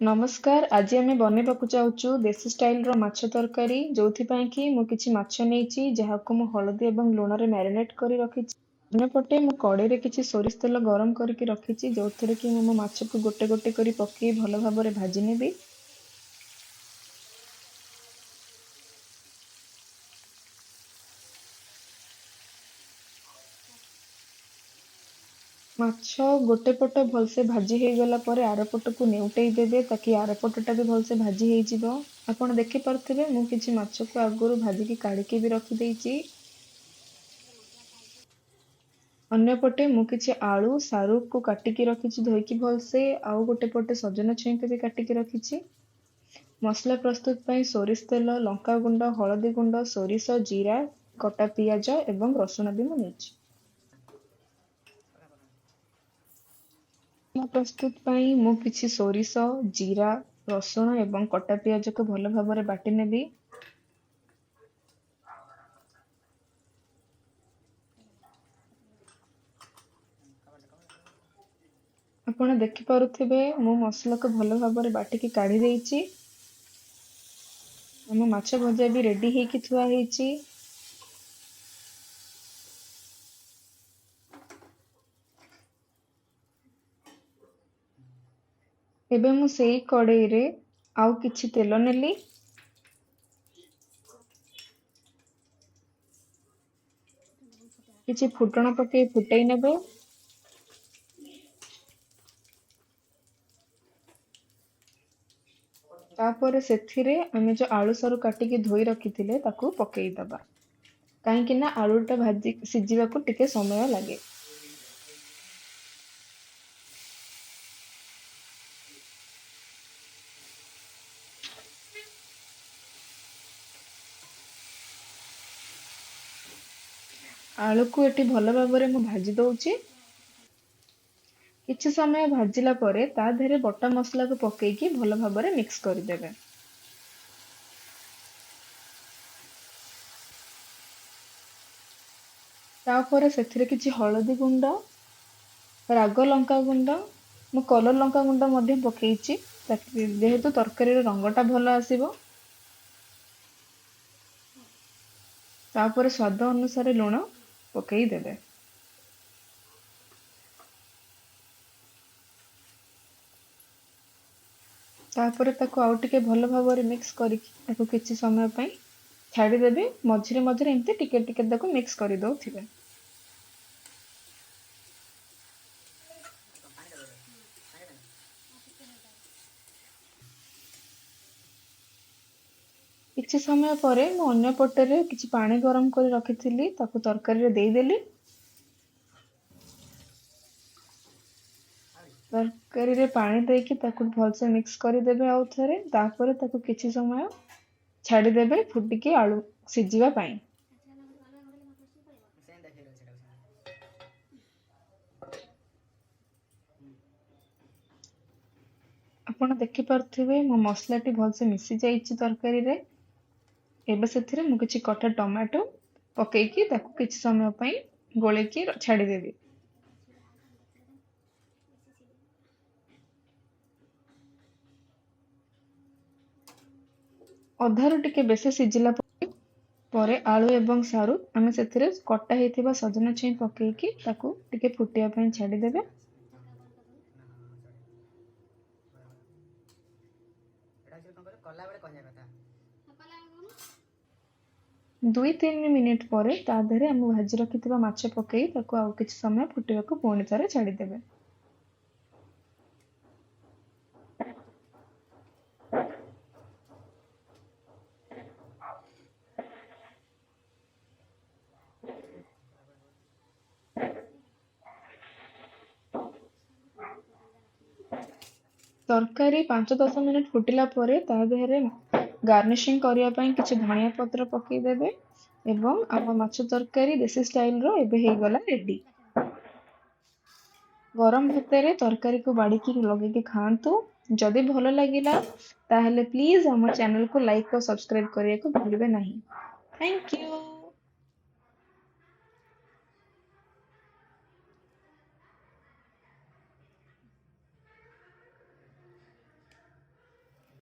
ନମସ୍କାର, ଆଜି ଆମେ ବନେଇବାକୁ ଯାଉଛୁ ଦେଶୀ ଷ୍ଟାଇଲର ମାଛ ତରକାରୀ, ଯୋଉଥିପାଇଁ କି ମୁଁ କିଛି ମାଛ ନେଇଛି ଯାହାକୁ ମୁଁ ହଳଦୀ ଏବଂ ଲୁଣରେ ମ୍ୟାରିନେଟ୍ କରି ରଖିଛି। ଅନ୍ୟପଟେ ମୁଁ କଡ଼େଇରେ କିଛି ସୋରିଷ ତେଲ ଗରମ କରିକି ରଖିଛି, ଯୋଉଥିରେ କି ମୁଁ ମୋ ମାଛକୁ ଗୋଟେ ଗୋଟେ କରି ପକେଇ ଭଲ ଭାବରେ ଭାଜି ନେବି। ମାଛ ଗୋଟେ ପଟ ଭଲସେ ଭାଜି ହେଇଗଲା ପରେ ଆର ପଟକୁ ନେଉଟେଇ ଦେବେ, ତାକି ଆର ପଟଟା ବି ଭଲସେ ଭାଜି ହେଇଯିବ। ଆପଣ ଦେଖିପାରୁଥିବେ ମୁଁ କିଛି ମାଛକୁ ଆଗରୁ ଭାଜିକି କାଢ଼ିକି ବି ରଖିଦେଇଛି। ଅନ୍ୟପଟେ ମୁଁ କିଛି ଆଳୁ ସାରୁକୁ କାଟିକି ରଖିଛି ଧୋଇକି ଭଲସେ, ଆଉ ଗୋଟେ ପଟେ ସଜନା ଛୁଇଁକୁ ବି କାଟିକି ରଖିଛି। ମସଲା ପ୍ରସ୍ତୁତ ପାଇଁ ସୋରିଷ ତେଲ, ଲଙ୍କା ଗୁଣ୍ଡ, ହଳଦୀ ଗୁଣ୍ଡ, ସୋରିଷ, ଜିରା, କଟା ପିଆଜ ଏବଂ ରସୁଣ ବି ମୁଁ ନେଇଛି। ମସଲା ପ୍ରସ୍ତୁତ ପାଇଁ ମୁଁ କିଛି ସୋରିଷ, ଜିରା, ରସୁଣ ଏବଂ କଟା ପିଆଜକୁ ଭଲ ଭାବରେ ବାଟି ନେବି। ଆପଣ ଦେଖିପାରୁଥିବେ ମୁଁ ମସଲାକୁ ଭଲ ଭାବରେ ବାଟିକି କାଢ଼ି ଦେଇଛି। ଆମ ମାଛ ଭଜା ବି ରେଡି ହେଇକି ଥୁଆ ହେଇଛି। ଏବେ ମୁଁ ସେଇ କଡ଼େଇରେ ଆଉ କିଛି ତେଲ ନେଲି। କିଛି ଫୁଟଣ ପକେଇ ଫୁଟେଇ ନେବେ। ତାପରେ ସେଥିରେ ଆମେ ଯୋଉ ଆଳୁ ସାରୁ କାଟିକି ଧୋଇ ରଖିଥିଲେ ତାକୁ ପକେଇଦବା, କାହିଁକି ନା ଆଳୁଟା ଭାଜି ସିଝିବାକୁ ଟିକେ ସମୟ ଲାଗେ। ଆଳୁକୁ ଏଠି ଭଲ ଭାବରେ ମୁଁ ଭାଜି ଦଉଛି। କିଛି ସମୟ ଭାଜିଲା ପରେ ତା ଦେହରେ ବଟା ମସଲାକୁ ପକେଇକି ଭଲ ଭାବରେ ମିକ୍ସ କରିଦେବେ। ତାପରେ ସେଥିରେ କିଛି ହଳଦୀ ଗୁଣ୍ଡ, ରାଗ ଲଙ୍କା ଗୁଣ୍ଡ, ମୁଁ କଲର୍ ଲଙ୍କା ଗୁଣ୍ଡ ମଧ୍ୟ ପକେଇଛି, ତାକି ଯେହେତୁ ତରକାରୀର ରଙ୍ଗଟା ଭଲ ଆସିବ। ତାପରେ ସ୍ୱାଦ ଅନୁସାରେ ଲୁଣ ପକେଇଦେବେ। ତାପରେ ତାକୁ ଆଉ ଟିକେ ଭଲ ଭାବରେ ମିକ୍ସ କରିକି ତାକୁ କିଛି ସମୟ ପାଇଁ ଛାଡ଼ିଦେବେ। ମଝିରେ ମଝିରେ ଏମିତି ଟିକେ ଟିକେ ତାକୁ ମିକ୍ସ କରିଦେଉଥିବେ। କିଛି ସମୟ ପରେ ମୁଁ ଅନ୍ୟ ପଟରେ କିଛି ପାଣି ଗରମ କରି ରଖିଥିଲି, ତାକୁ ତରକାରୀରେ ଦେଇଦେଲି। ତରକାରୀରେ ପାଣି ଦେଇକି ତାକୁ ଭଲସେ ମିକ୍ସ କରିଦେବେ ଆଉ ଥରେ। ତାପରେ ତାକୁ କିଛି ସମୟ ଛାଡ଼ିଦେବେ ଫୁଟିକି ଆଳୁ ସିଝିବା ପାଇଁ। ଆପଣ ଦେଖିପାରୁଥିବେ ମୋ ମସଲାଟି ଭଲସେ ମିଶି ଯାଇଛି ତରକାରୀରେ। ଏବେ ସେଥିରେ ମୁଁ କିଛି କଟା ଟମାଟୋ ପକେଇକି ତାକୁ କିଛି ସମୟ ପାଇଁ ଗୋଳେଇକି ଛାଡ଼ିଦେବି। ଅଧାରୁ ଟିକେ ବେଶୀ ସିଝିଲା ପରେ ଆଳୁ ଏବଂ ସାରୁ ଆମେ ସେଥିରେ କଟା ହେଇଥିବା ସଜନା ଛୁଇଁ ପକେଇକି ତାକୁ ଟିକେ ଫୁଟିବା ପାଇଁ ଛାଡ଼ିଦେବେ। 2-3 ମିନିଟ୍ ପରେ ତା ଦେହରେ ଆମେ ଭାଜି ରଖିଥିବା ମାଛ ପକେଇ ତାକୁ ଆଉ କିଛି ସମୟ ଫୁଟିବାକୁ ପୁଣି ଥରେ ଛାଡ଼ିଦେବେ। ତରକାରୀ 5-10 ମିନିଟ୍ ଫୁଟିଲା ପରେ ତା ଦେହରେ ଗାର୍ନିସିଂ କରିବା ପାଇଁ କିଛି ଧନିଆ ପତ୍ର ପକେଇଦେବେ ଏବଂ ଆମ ମାଛ ତରକାରୀ ଦେଶୀ ଷ୍ଟାଇଲର ଏବେ ହେଇଗଲା ରେଡି। ଗରମ ଭାତରେ ତରକାରୀକୁ ବାଢ଼ିକି ଲଗେଇକି ଖାଆନ୍ତୁ। ଯଦି ଭଲ ଲାଗିଲା ତାହେଲେ ପ୍ଲିଜ୍ ଆମ ଚ୍ୟାନେଲକୁ ଲାଇକ୍ ଓ ସବସ୍କ୍ରାଇବ୍ କରିବାକୁ ଭୁଲିବେ ନାହିଁ। Thank you.